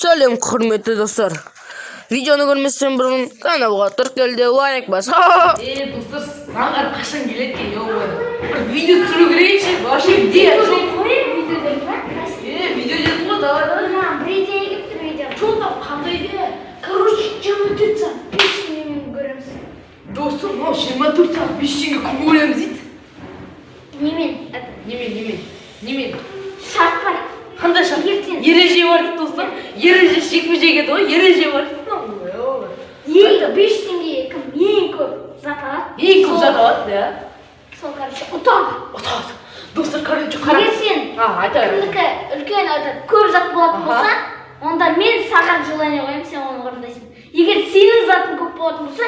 Сәлем, құрметті достар. Видеоны көрместен бұрын каналға тіркел де лайк бас. Достар, заңғар қашан келеді екен, ё? Бір видео түсіру керек ше, вообще идея жоқ. Видео дедім ба? Видео дедім ғой, давай, давай. Маған бір идея келіп тұр видео. Че там, қандай идея? Короче, 24 сағат 5 теңгемен көреміз. Достар, мынау 24 сағат 5 теңге күн көреміз дейді. Немен? Это, Немен, немен, немен? Шарт бар. Қандай шарт? Ертең. Ереже бар дейді, достар. Ереже, жекпе жек еді ғой, ереже бар дейді мынау. Ең 5 теңгеге кім ең көп зат алады? Ең көп зат алады, иә. Сол, короче, ұтады. Ұтады. Достар, короче, қара. Егер сен А, айта бер. кімдікі үлкен, это, көп зат болатын Аха. болса, онда мен саған желание қоямын, сен оны орындайсың. Егер сенің затың көп болатын болса,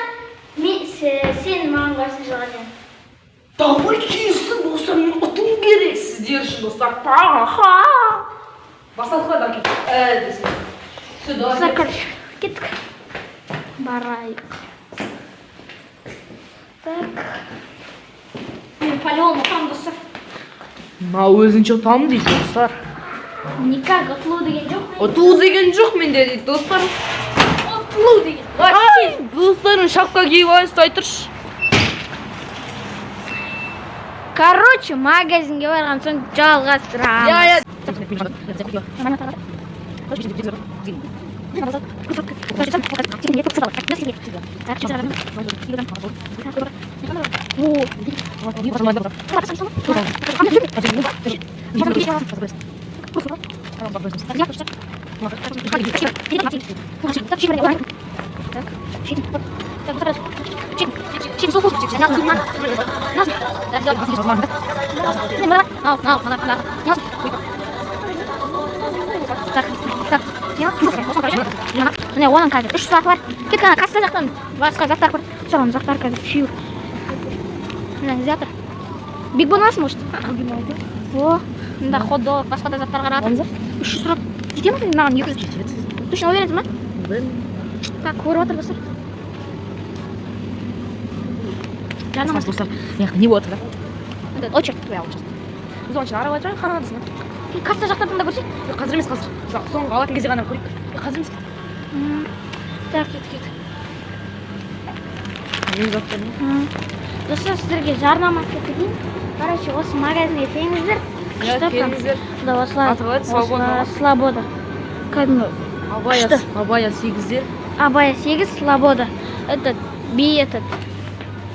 мен, сен маған қоясың желание. Давай, келсін, достар, мен ұтуым керек сіздер үшін, достар. Аха. Бастадық па, да, кеттік. Десең. Все, давай. Достар, короче, кеттік. Барайық. Так. Мен по-любому ұтамын, достар. Мына өзінше ұтамын дейді, достар. Никак ұтылу деген жоқ менде. Ұтылу деген жоқ менде дейді, достар. Ұтылу деген. Ай, достар, мен шапка киіп алайын, ұстай тұршы. Короче, магазинге барған соң жалғастырамыз. Иә, иә. Міне, оның қазір үш заты бар. Кеттік, ана касса жақтан басқа заттар бар. Соған заттар қазір үшеу. Міне, жатыр. Биг Бон аласың, может? О, мында хот дог, басқа да заттар қарап. 340 жете ма маған 200? Точно уверенсің ба? Так, көріп отыр, достар. Жарнама. Достар, мына жақта не болып жатыр да? Это очередь. Иә, очередь. Біз оның үшін аралап жатырмыз, қарағандысың. Касса жақтардан да көрсек. Қазір емес, қазір. Соңғы алатын кезде ғана көрейік. Қазір емес. Так, Кет, кет. Не заттар ма? Достар, сіздерге жарнама істеп кетейін. Короче, осы магазинге келіңіздер. Иә, Күшті прям. келіңіздер. Да, осылай. Аты қалай еді? Свобода ма? Осылай, Свобода. Кәдімгі Абая, Күшті. Абая 8-де. Абая 8, Свобода. Этот, би этот.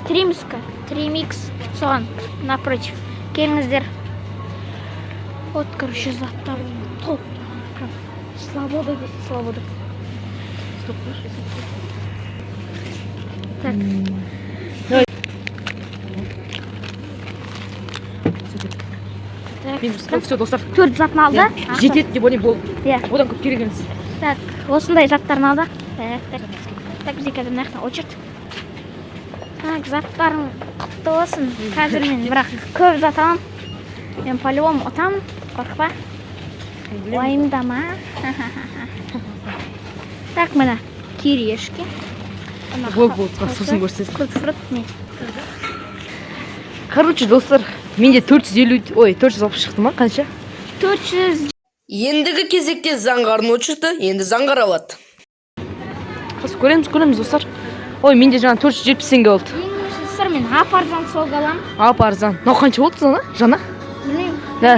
Тримска, Тримикс, соған напротив. Келіңіздер. Вот, короче, заттар топ. Прям Свобода десе Свобода. Стоп, Так, Давай. так. Мен все, достар. Төрт затын алды. Иә, жетеді деп ойлаймын, болды. Иә. Одан көп керек емес. Так, осындай заттарын алды. Так, так. Так, бізге қазір мына жақта очередь. Так, заттарың құтты болсын. Қазір мен бірақ көп зат аламын. Мен по-любому ұтамын. Қорықпа. Уайымдама. Так, міне кириешки. Ана Болды, болды, сосын осы көрсетесің. Көп фрукт не? Короче, достар, менде 450, ой, 460 шықты ма, қанша? 400. Ендігі кезекте заңғардың очереті, енді заңғар алады. Қазір көреміз, көреміз, достар. Ой, менде жаңа 470 теңге болды. Ең бірінші, достар, мен ап арзан сок аламын. Ап арзан. Мынау қанша болды жаңа? Жаңа? Білмеймін. Да.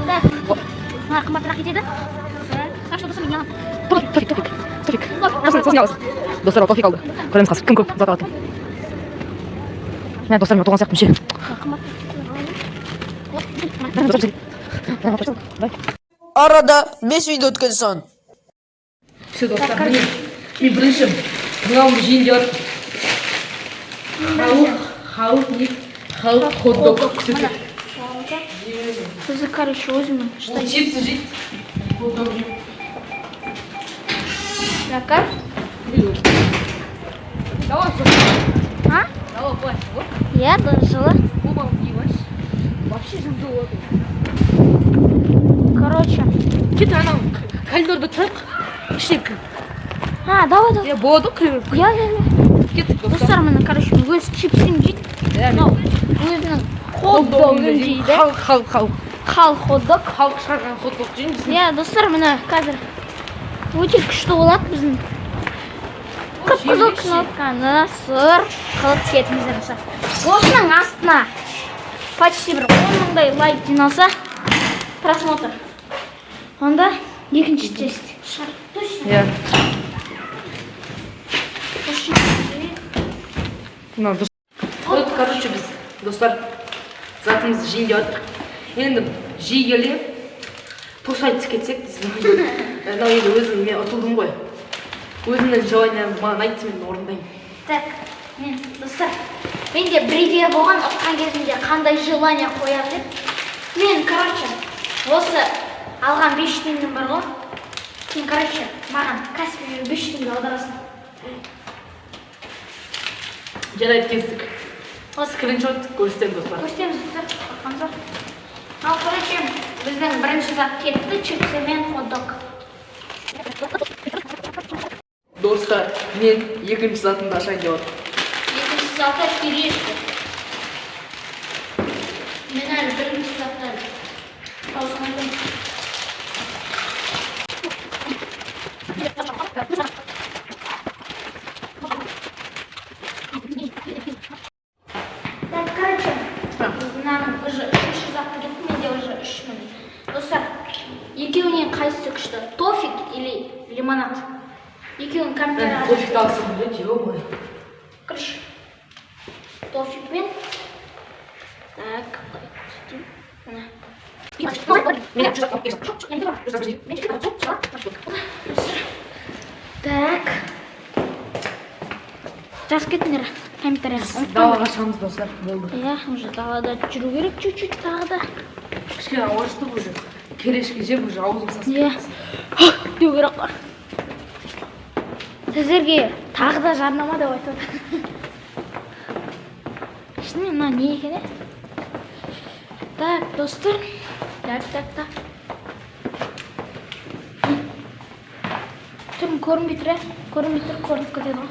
Так. Мына қымбатырақ кетеді. Так что, достар, мен не аламын? Тофик, тофик, тофик. Тофик. Сосын, сосын не аласың? Достар, ол тофик алды. Көреміз қазір кім көп зат алады. Мә, достар, мен ұтылған сияқтымын ше. Қымбат. Давай. Арада 5 видео өткен соң. Все, достар, міне. Мен бірінші мынауымды жейін деп жатырмын. Халық, халық не? Халық хот-дог. Міне. Сосын, короче, өзімнің Ол чипсы жейді. Хот-дог жейді. Так, Давай, сосын. а? Давай, былай. Вот, Иә, да, жылы. губам киіп алшы. Вообще жынды болады. Короче. Кет, анау коридорда тұрайық. Ішіне кір. А, давай, давай. Иә, болады ғой кіре беріп. Иә. Кеттік, достар. Достар, міне, короче, өз чипсін жейді. Иә, мен Мынау өзінің хот-догын жейді. Халық, халық, халық. Халық хот-дог. Халық шығарған хот-дог жейміз. Иә, достар, міне қазір Өте күшті болады біздің. Қып-қызыл кнопканы сұр қылып кетіңіздер, достар. Осының астына почти бір 10 мыңдай лайк жиналса, просмотр. Онда екінші тест шығар. Точно. Иә. Осы. Мына вот, короче, біз, достар, затымызды жейін деп жатырмық. Енді жей келе тост айтып кетсек дейсің. Мынау енді өзім, мен ұтылдым ғой, өзімнің желаниям маған айтты, мен орындаймын. Так, мен, достар, менде бір идея болған, ұтқан кезімде қандай желание қоямын деп. Мен, короче, осы алған 500 теңгем бар ғой. Сен, короче, маған Каспиймен 500 теңге аударасың. Жарайды, келістік. Осы Скриншот көрсетемін, достар. Көрсетеміз, достар, қорыққан жоқ. Ал, короче, біздің бірінші зат кетті, чипсы мен хот-дог. Достар, мен екінші затымды ашайын деп жатырмын. Екінші заты кириешки. Мен әлі бірінші затты тауысқан. Так, короче, мынаның уже үшінші заты кетті, менде уже үш мың. Достар, екеуінен қайсысы күшті? Тофик или лимонад? Екеуін Мен комментарийға тофик алсам біледі, ё. Короче, тофикпен. Так, былай көрсетейін. Мына. Так. Жазып кетіңдер комментарийға. Ұмытпаңдар. Далаға шығамыз, достар, болды. Иә, уже далада жүру керек чуть-чуть тағы да. Кішкене ауа жұтып, уже кириешки жеп, уже аузым сасып Иә. Деу керек қой. Сіздерге тағы да жарнама деп айтып отыр. Шынымен мына не екен, е? Так, достар. Так, так, так. Түрім көрінбей тұр, иә? Көрінбей тұр, көрініп кетеді ғой.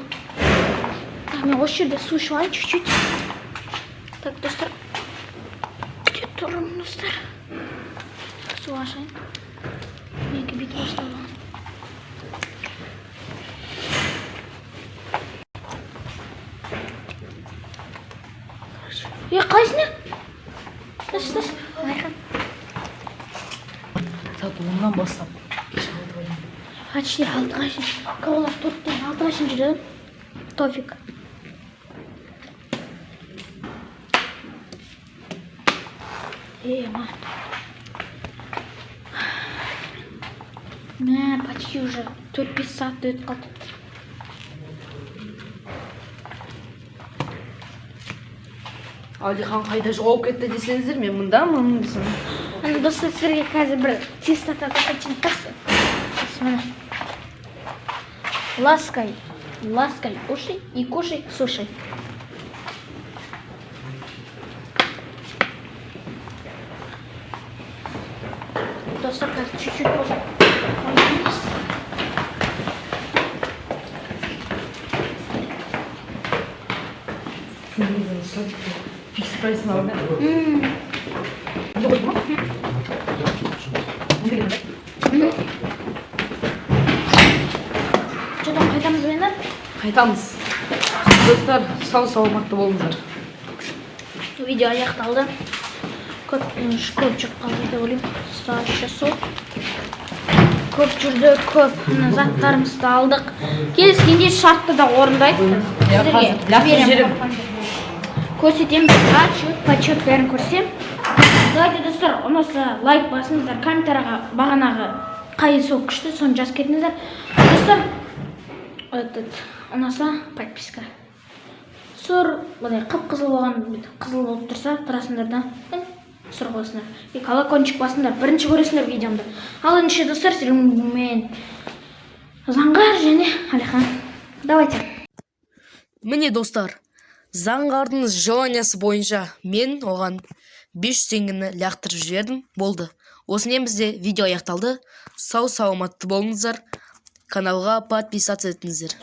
Так, мен осы жерде су ішіп алайын чуть-чуть. Так, достар. Күте тұрмын, достар. Су ашайын. Менікі бүйтіп басталған. Е, қайсына? Таш, таш. Айхан. Сағат 10-нан бастап кешкі 6-ға дейін. Почти 6-ға шейін. Олар 4-тен 6-ға шейін жүреді. Тофик. Е, ма. Мә, почти уже 4-5 сағат өтіп қалды. Әлихан қайда жоғалып кетті десеңіздер, мен мындамын десем. Ана, достар, сіздерге қазір бір тест атады. Міне. Ласкай, ласкай уши и кушай суши. Достар, қазір чуть-чуть болса ойнаймыз. Фикс Прайсын алып. М, Что там, қайтамыз ба енді? Қайтамыз, достар. Сау саламатты болыңыздар. Видео аяқталды. Көп, көп жүріп қалды деп ойлаймын. Сағат часов. Көп жүрді, көп мына заттарымызды алдық. Келіскенде шартты да орындайық. Иә, Сіздерге қазір лақтырып беремін. жіберемін. Көрсетемін, отчет, почет, бәрін көрсетемін. Давайте, достар, ұнаса, лайк басыңыздар, комментарийға бағанағы қай сок күшті, соны жазып кетіңіздер. Достар, этот, ұнаса, подписка. Сұр, былай қып-қызыл болған, бүйтіп қызыл болып тұрса, тұрасыңдар да, сұр қойсыңдар. И колокольчик басыңдар, бірінші көресіңдер видеомды. Ал ендеше, достар, сіздермен Заңғар және Әлихан. Давайте. Міне, достар, Заңғардың желаниясы бойынша мен оған 500 теңгені лақтырып жібердім. Болды, осымен бізде видео аяқталды. Сау саламатты болыңыздар, каналға подписаться етіңіздер.